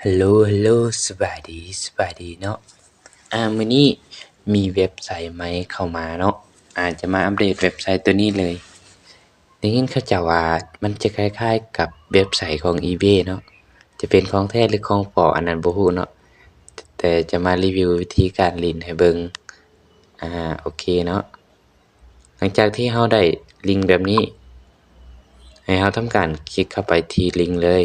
ຮັລໂຫຼ ຮັລໂຫຼ ສະບາຍດີ ສະບາຍດີເນາະ. ອາ ມື້ນີ້ມີເວັບໄຊໃໝ່ເຂົ້າມາເນາະ, ອາ ຈະມາອັບເດດເວັບໄຊໂຕນີ້ເລີຍ. ໄດ້ຍິນເຂົາເຈົ້າວ່າມັນຈະຄ້າຍໆກັບເວັບໄຊຂອງອີເບເນາະ, ຈະເປັນຂອງແທ້ຫຼືຂອງປອມອັນນັ້ນບໍ່ຮູ້ເນາະ, ແຕ່ຈະມາຣີວິວວິທີການຫຼິ້ນໃຫ້ເບິ່ງ. ອາ ໂອເຄເນາະ. ຫຼັງຈາກທີ່ເຮົາໄດ້ລິງແບບນີ້, ໃຫ້ເຮົາທຳການຄລິກເຂົ້າໄປທີ່ລິງເລີຍ.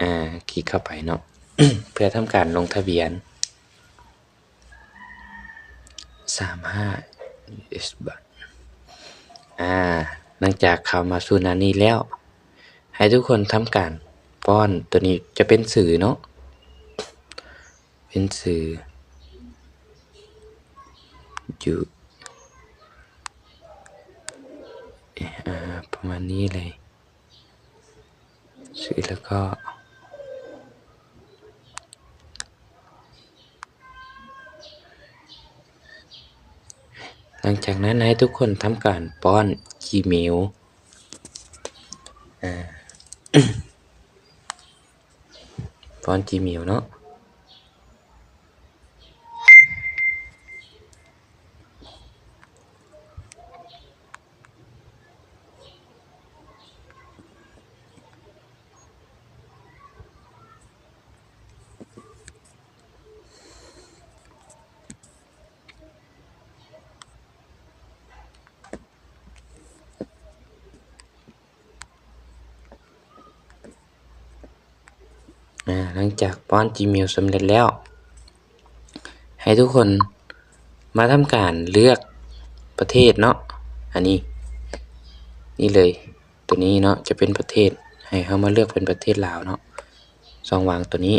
ອາ ຄລິກເຂົ້າໄປເນາະ ເພື່ອທຳການລົງທະບຽນ ສາມຫ້າ ຢູເອສ ບາດ. ອາ ຫຼັງຈາກເຂົ້າມາສູ່ໜ້ານີ້ແລ້ວ, ໃຫ້ທຸກຄົນທຳການປ້ອນ, ໂຕນີ້ຈະເປັນຊື່ເນາະ, ເປັນຊື່ ຢູ່ ອາ ປະມານນີ້ເລີຍ. ຊື່ແລ້ວກໍ ຫຼັງຈາກນັ້ນໃຫ້ທຸກຄົນທຳການປ້ອນຈີເມວ ອາ ປ້ອນຈີເມວເນາະ. ອາ ຫຼັງຈາກປ້ອນຈີເມວສຳເລັດແລ້ວ, ໃຫ້ທຸກຄົນມາທຳການເລືອກປະເທດເນາະ. ອັນນີ້ ນີ້ເລີຍ, ໂຕນີ້ເນາະ ຈະເປັນປະເທດ, ໃຫ້ເຮົາມາເລືອກເປັນປະເທດລາວເນາະ, ຊ່ອງວ່າງໂຕນີ້.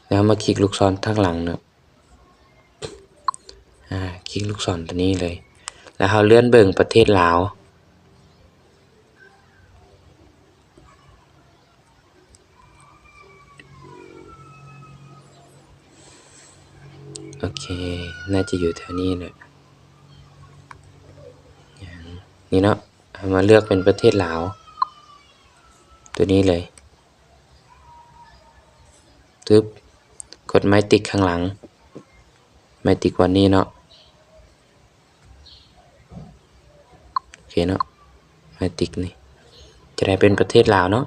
ແລ້ວເຮົາມາຄລິກລູກສອນທາງຫຼັງເນາະ, ອາ ຄລິກລູກສອນໂຕນີ້ເລີຍ ແລ້ວເຮົາເລື່ອນເບິ່ງປະເທດລາວ. ໂອເຄ ໜ້າຈະຢູ່ແຖວນີ້ແຫຼະ. ນີ້ເນາະ, ເຮົາມາເລືອກເປັນປະເທດລາວ ໂຕນີ້ເລີຍ. ຕຶບ ກົດໄມ້ຕິກຂ້າງຫຼັງ, ໄມ້ຕິກບ່ອນນີ້ເນາະ. ໂອເຄເນາະ, ໄມ້ຕິກນີ້ ຈະໄດ້ເປັນປະເທດລາວເນາະ.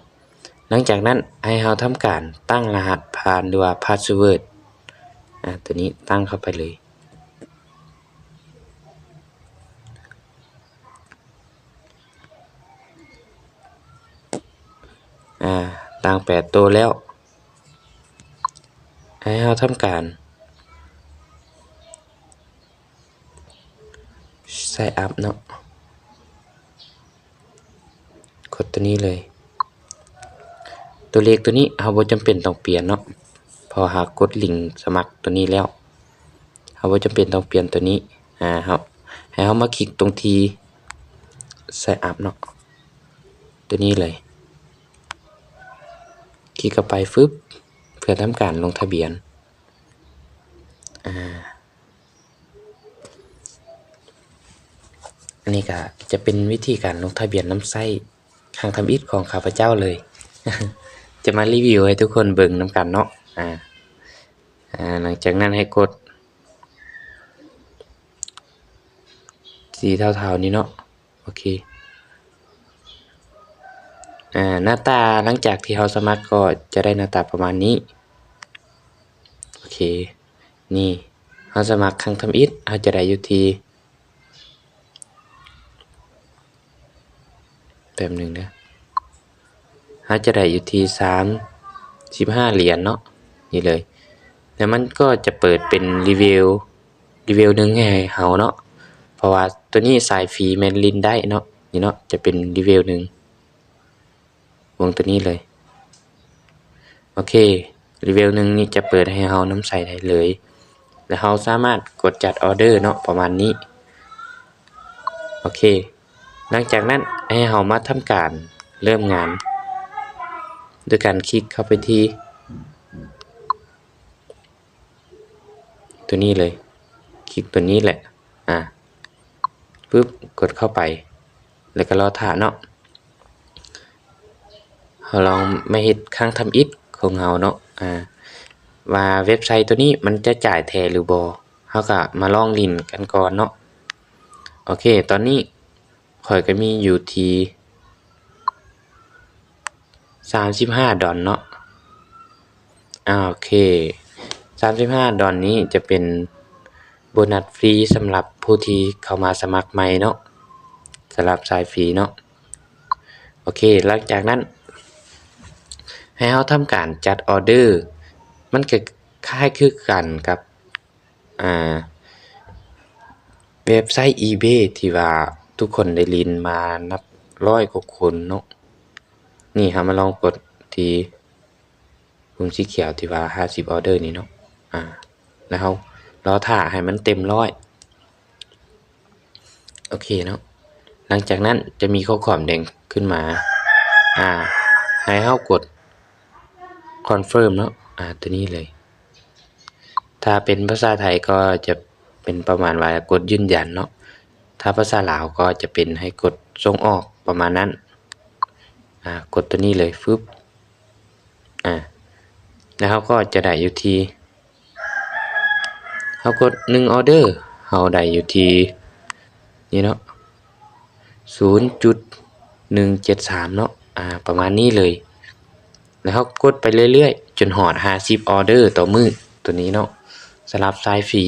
ຫຼັງຈາກນັ້ນໃຫ້ເຮົາທຳການຕັ້ງລະຫັດຜ່ານ ຫຼືວ່າພາສເວີດ ອາ ໂຕນີ້ຕັ້ງເຂົ້າໄປເລີຍ. ອາ ຕັ້ງແປດໂຕແລ້ວ, ໃຫ້ເຮົາທຳການ ໄຊອັບເນາະ, ກົດໂຕນີ້ເລີຍ. ຕົວເລກໂຕນີ້ເຮົາບໍ່ຈຳເປັນຕ້ອງປ່ຽນເນາະ, ເພາະເຮົາກົດລິງສະໝັກໂຕນີ້ແລ້ວ, ເຮົາບໍ່ຈຳເປັນຕ້ອງປ່ຽນໂຕນີ້. ອາ ເຮົາ ໃຫ້ເຮົາມາຄລິກຕົງທີ່ໄຊອັບເນາະ, ໂຕນີ້ເລີຍ. ຄລິກເຂົ້າໄປຟຶບ ເພື່ອທຳການລົງທະບຽນ. ອາ ອັນນີ້ກະຈະເປັນວິທີການລົງທະບຽນນຳໃຊ້ຄັ້ງທຳອິດຂອງຂ້າພະເຈົ້າເລີຍ, ຈະມາຣີວິວໃຫ້ທຸກຄົນເບິ່ງນຳກັນເນາະ. ອາ ອາ ຫຼັງຈາກນັ້ນໃຫ້ກົດສີເທົາໆນີ້ເນາະ. ໂອເຄ ອາ ໜ້າຕາຫຼັງຈາກທີ່ເຮົາສະໝັກກໍຈະໄດ້ໜ້າຕາປະມານນີ້. ໂອເຄ ນີ້ ເຮົາສະໝັກຄັ້ງທຳອິດ ເຮົາຈະໄດ້ຢູ່ທີ່ ແປັບໜຶ່ງເດີ, ເຮົາຈະໄດ້ຢູ່ທີ່ສາມສິບຫ້າຫຼຽນເນາະ, ນີ້ເລີຍ. ແລ້ວມັນກໍຈະເປີດເປັນເລເວວ ເລເວວໜຶ່ງໃຫ້ເຮົາເນາະ, ເພາະວ່າໂຕນີ້ສາຍຟຣີແມ່ນຫຼິ້ນໄດ້ເນາະ. ນີ້ເນາະ ຈະເປັນເລເວວໜຶ່ງ ວົງໂຕນີ້ເລີຍ. ໂອເຄ ເລເວວໜຶ່ງນີ້ຈະເປີດໃຫ້ເຮົານຳໃຊ້ໄດ້ເລີຍ, ແລ້ວເຮົາສາມາດກົດຈັດອໍເດີເນາະ ປະມານນີ້. ໂອເຄ ຫຼັງຈາກນັ້ນໃຫ້ເຮົາມາທຳການເລີ່ມງານ ໂດຍການຄລິກເຂົ້າໄປທີ່ ຕົວນີ້ເລີຍ, ຄລິກຕົວນີ້ແຫຼະ ອາ ປຶບ ກົດເຂົ້າໄປ ແລ້ວກໍລໍຖ້າເນາະ. ເຮົາລອງມາເຮັດຄັ້ງທຳອິດຂອງເຮົາເນາະ ອ່າ ວ່າເວັບໄຊໂຕນີ້ມັນຈະຈ່າຍແທ້ຫຼືບໍ່. ເຮົາກໍມາລອງຫຼິ້ນກັນກ່ອນເນາະ. ໂອເຄ ຕອນນີ້ຂ້ອຍກໍມີຢູ່ທີ່ສາມສິບຫ້າດອນເນາະ. ອາ ໂອເຄ ສາມສິບຫ້າດອນນີ້ຈະເປັນໂບນັດຟຣີສຳລັບຜູ້ທີ່ເຂົ້າມາສະໝັກໃໝ່ເນາະ, ສຳລັບສາຍຟຣີເນາະ. ໂອເຄ ຫຼັງຈາກນັ້ນໃຫ້ເຮົາທຳການຈັດອໍເດີ. ມັນກໍຄ້າຍຄືກັນກັບ ອ່າ ເວັບໄຊອີເບທີ່ວ່າທຸກຄົນໄດ້ຫຼິ້ນມານັບຮ້ອຍກວ່າຄົນເນາະ. ນີ້ເຮົາມາລອງກົດທີ່ປຸ່ມສີຂຽວທີ່ວ່າຫ້າສິບອໍເດີນີ້ເນາະ ອາ ແລ້ວເຮົາລໍຖ້າໃຫ້ມັນເຕັມຮ້ອຍ. ໂອເຄເນາະ ຫຼັງຈາກນັ້ນຈະມີຂໍ້ຄວາມແດງຂຶ້ນມາ ອາ ໃຫ້ເຮົາກົດຄອນເຟີມເນາະ ອາ ຕົວນີ້ເລີຍ. ຖ້າເປັນພາສາໄທກໍຈະເປັນປະມານວ່າກົດຢືນຢັນເນາະ, ຖ້າພາສາລາວກໍຈະເປັນໃຫ້ກົດສົ່ງອອກປະມານນັ້ນ. ອາ ກົດຕົວນີ້ເລີຍ ຟຶບ ອາ ແລ້ວເຮົາກໍຈະໄດ້ຢູ່ທີ່ ເຮົາກົດໜຶ່ງອໍເດີ ເຮົາໄດ້ຢູ່ທີ່ນີ້ເນາະ ສູນຈຸດໜຶ່ງເຈັດສາມເນາະ ອາ ປະມານນີ້ເລີຍ. ແລ້ວເຮົາກົດໄປເລື້ອຍໆ ຈົນຮອດຫ້າສິບອໍເດີຕໍ່ມື້ ຕົວນີ້ເນາະ ສຳລັບສາຍຟຣີ.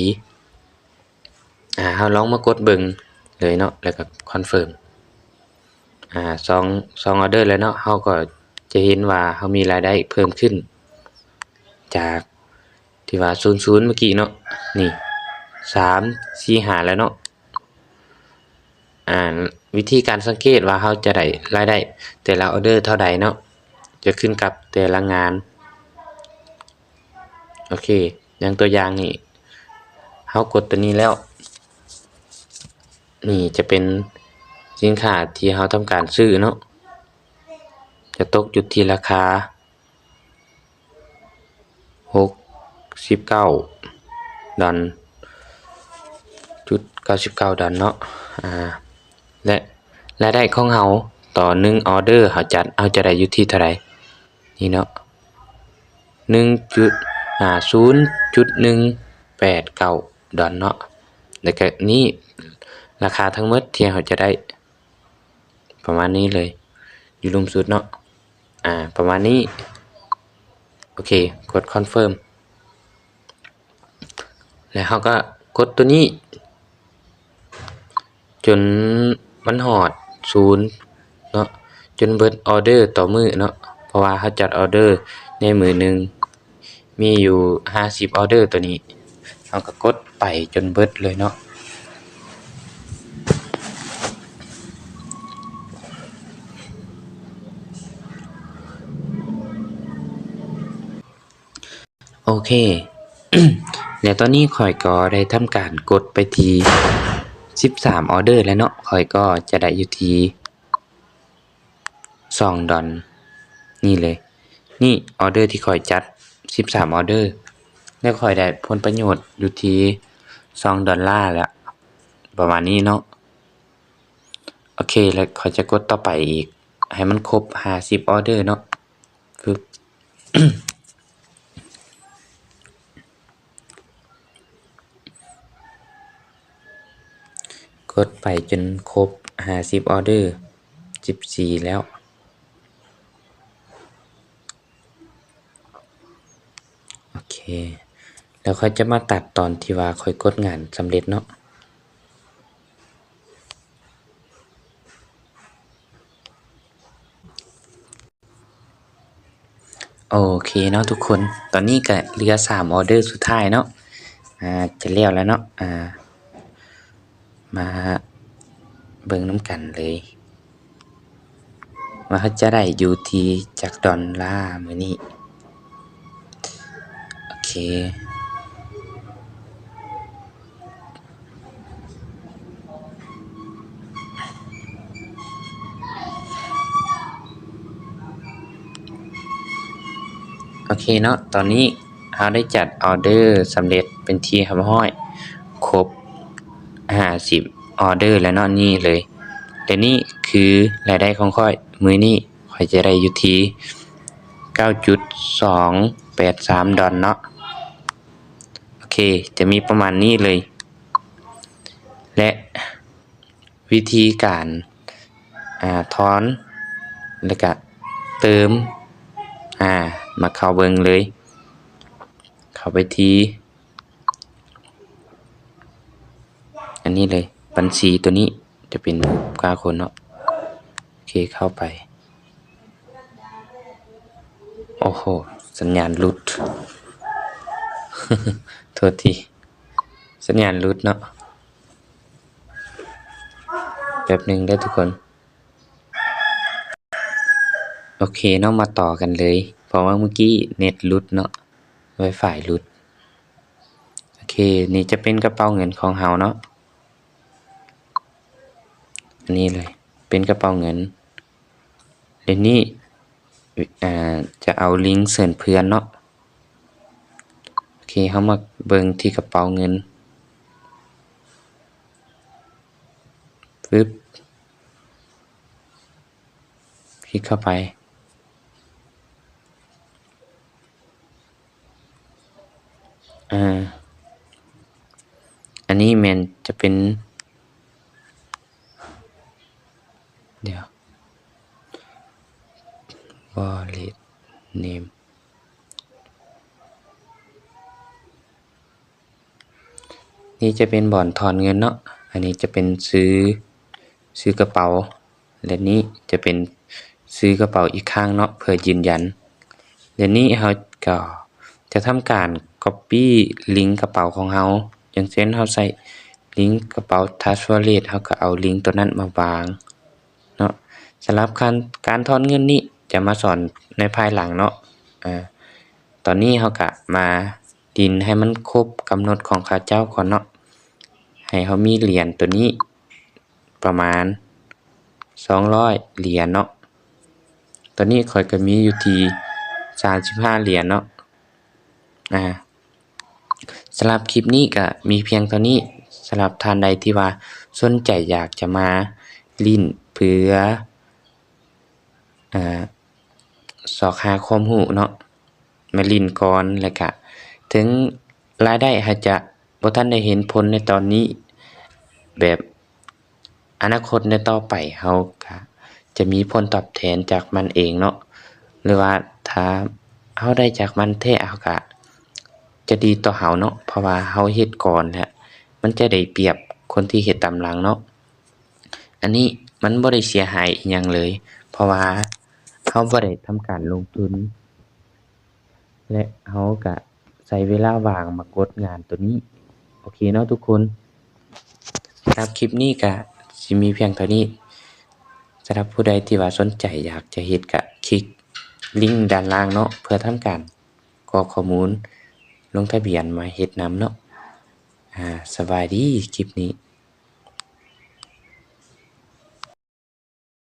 ອາ ເຮົາລອງມາກົດເບິ່ງເລີຍເນາະ ແລ້ວກໍຄອນເຟີມ ອາ ສອງ ສອງອໍເດີແລ້ວເນາະ. ເຮົາກໍຈະເຫັນວ່າເຮົາມີລາຍໄດ້ເພີ່ມຂຶ້ນຈາກທີ່ວ່າສູນສູນເມື່ອກີ້ເນາະ ນີ້ ສາມ ສີ່ ຫ້າ ແລ້ວເນາະ. ອາ ວິທີການສັງເກດວ່າເຮົາຈະໄດ້ລາຍໄດ້ແຕ່ລະອໍເດີເທົ່າໃດເນາະ ຈະຂຶ້ນກັບແຕ່ລະງານ. ໂອເຄ ຢ່າງຕົວຢ່າງນີ້ ເຮົາກົດຕົວນີ້ແລ້ວ ນີ້ຈະເປັນສິນຄ້າທີ່ເຮົາທຳການຊື້ເນາະ ຈະຕົກຢູ່ທີ່ລາຄາຫົກສິບເກົ້າດອນ ຈຸດເກົ້າສິບເກົ້າດອນເນາະ ອາ ແລະ ລາຍໄດ້ຂອງເຮົາຕໍ່ໜຶ່ງອໍເດີເຮົາຈັດ ເຮົາຈະໄດ້ຢູ່ທີ່ເທົ່າໃດ? ນີ້ເນາະ ໜຶ່ງຈຸດ ອາ ສູນຈຸດໜຶ່ງແປດເກົ້າດອນເນາະ. ແລ້ວກະນີ້ລາຄາທັງໝົດທີ່ເຮົາຈະໄດ້ ປະມານນີ້ເລີຍ ຢູ່ລຸ່ມສຸດເນາະ ອາ ປະມານນີ້. ໂອເຄ ກົດຄອນເຟີມ ແລ້ວເຮົາກໍກົດຕົວນີ້ ຈົນມັນຮອດສູນເນາະ ຈົນເບິດອໍເດີຕໍ່ມື້ເນາະ ເພາະວ່າເຮົາຈັດອໍເດີໃນມື້ໜຶ່ງມີຢູ່ຫ້າສິບອໍເດີ ຕົວນີ້ເຮົາກໍກົດໄປຈົນເບິດເລີຍເນາະ. ໂອເຄ ແລະ ຕອນນີ້ຂ້ອຍກໍໄດ້ທຳການກົດໄປທີ່ສິບສາມອໍເດີແລ້ວເນາະ ຂ້ອຍກໍຈະໄດ້ຢູ່ທີ່ສອງດອນ ນີ້ເລີຍ ນີ້ອໍເດີທີ່ຂ້ອຍຈັດສິບສາມອໍເດີ ແລ້ວຂ້ອຍໄດ້ຜົນປະໂຫຍດຢູ່ທີ່ສອງດອນລາແລ້ວ ປະມານນີ້ເນາະ. ໂອເຄ ແລ້ວຂ້ອຍຈະກົດຕໍ່ໄປອີກ ໃຫ້ມັນຄົບຫ້າສິບອໍເດີເນາະ ຟຶບ ກົດໄປຈົນຄົບຫ້າສິບອໍເດີ ສິບສີ່ແລ້ວ. ໂອເຄ ແລ້ວຂ້ອຍຈະມາຕັດຕອນທີ່ວ່າຂ້ອຍກົດງານສຳເລັດເນາະ. ໂອເຄເນາະທຸກຄົນ ຕອນນີ້ກະເຫຼືອສາມອໍເດີສຸດທ້າຍເນາະ ອາ ຈະແລ້ວແລ້ວເນາະ ອາ ມາເບິ່ງນຳກັນເລີຍ ວ່າເຮົາຈະໄດ້ຢູ່ທີ່ຈັກດອນລາມື້ນີ້. ໂອເຄ ໂອເຄເນາະ ຕອນນີ້ເຮົາໄດ້ຈັດອໍເດີສຳເລັດເປັນທີ່ຮຽບຮ້ອຍ ຄົບຫ້າສິບອໍເດີແລ້ວເນາະ ນີ້ເລີຍ ແລະ ນີ້ຄືລາຍໄດ້ຂອງຂ້ອຍມື້ນີ້. ຂ້ ກໍຈະໄດ້ຢູ່ທີ່ເກົ້າຈຸດສອງແປດສາມດອນເນາະ. ໂອເຄ ຈະມີປະມານນີ້ເລີຍ ແລະ ວິທີການ ອາ ຖອນ ແລ້ວກະເຕີມ ອາ ມາເຂົ້າເບິ່ງເລີຍ. ເຂົ້າໄປທີ່ ອັນນີ້ເລີຍ ບັນຊີໂຕນີ້ຈະເປັນຮູບກ້າຄົນເນາະ. ໂອເຄ ເຂົ້າໄປ. ໂອ້ໂຫ ສັນຍານຫຼຸດ ໂທດທີ ສັນຍານຫຼຸດເນາະ. ແປັບໜຶ່ງເດີທຸກຄົນ. ໂອເຄເນາະ ມາຕໍ່ກັນເລີຍ ເພາະວ່າມື້ກີ້ເນັດຫຼຸດເນາະ ວາຍຟາຍຫຼຸດ. ໂອເຄ ນີ້ຈະເປັນກະເປົາເງິນຂອງເຮົາເນາະ. ອັນນີ້ເລີຍ ເປັນກະເປົາເງິນ. ແລ້ວນີ້ ອາ ຈະເອົາລິງເຊີນເພື່ອນເນາະ. ໂອເຄ ເຮົາມາເບິ່ງທີ່ກະເປົາເງິນ ປຶບ ຄລິກເຂົ້າໄປ. ອາ ອັນນີ້ແມ່ນຈະເປັນ ດຽວ ວໍເລັດເນມ ນີ້ຈະເປັນບ່ອນຖອນເງິນເນາະ. ອັນນີ້ຈະເປັນຊື່ ຊື່ກະເປົາ ແລະ ນີ້ຈະເປັນຊື່ກະເປົາອີກຄັ້ງເນາະ ເພື່ອຢືນຢັນ. ແລະ ນີ້ເຮົາກໍຈະທຳການກັອບປີ້ລິງກະເປົາຂອງເຮົາ ຢ່າງເຊັ່ນ ເຮົາໃຊ້ລິງກະເປົາ Trust Wallet ເຮົາກໍເອົາລິງໂຕນັ້ນມາວາງເນາະ. ສຳລັບການ ການຖອນເງິນນີ້ຈະມາສອນໃນພາຍຫຼັງເນາະ. ອາ ຕອນນີ້ເຮົາກະມາດິນໃຫ້ມັນຄົບກຳນົດຂອງເຂົາເຈົ້າກ່ອນເນາະ. ໃຫ້ເຮົາມີຫຼຽນໂຕນີ້ປະມານສອງຮ້ອຍຫຼຽນເນາະ. ຕອນນີ້ຂ້ອຍກໍມີຢູ່ທີ່ສາມສິບຫ້າຫຼຽນເນາະ. ອາ ສຳລັບຄລິບນີ້ກໍມີພຽງເທົ່ານີ້. ສຳລັບທ່ານໃດທີ່ວ່າສົນໃຈຢາກຈະມາຫຼິ້ນເພື່ອ ອາ ຊອກຫາຄວາມຮູ້ເນາະ ມາຫຼິ້ນກ່ອນ ແລ້ວກະເຖິງລາຍໄດ້ອາດຈະບໍ່ທັນໄດ້ເຫັນຜົນໃນຕອນນີ້ ແບບອະນາຄົດໃນຕໍ່ໄປເຮົາກະຈະມີຜົນຕອບແທນຈາກມັນເອງເນາະ ຫຼືວ່າຖ້າເຮົາໄດ້ຈາກມັນແທ້ ເຮົາກະຈະດີຕໍ່ເຮົາເນາະ ເພາະວ່າເຮົາເຮັດກ່ອນ ແລະ ມັນຈະໄດ້ປຽບຄົນທີ່ເຮັດຕາມຫຼັງເນາະ. ອັນນີ້ມັນບໍ່ໄດ້ເສຍຫາຍອີ່ຫຍັງເລີຍ ເພາະວ່າເຮົາບໍ່ໄດ້ທຳການລົງທຶນ ແລະ ເຮົາກະໃຊ້ເວລາວ່າງມາກົດງານໂຕນີ້. ໂອເຄເນາະທຸກຄົນ, ສຳລັບຄລິບນີ້ກະຊິມີພຽງເທົ່ານີ້. ສຳລັບຜູ້ໃດທີ່ວ່າສົນໃຈຢາກຈະເຮັດກະຄລິກລິງດ້ານລ່າງເນາະ ເພື່ອທຳການກອກຂໍ້ມູນລົງທະບຽນມາເຮັດນຳເນາະ. ອາ ສະບາຍດີ, ຄລິບນີ້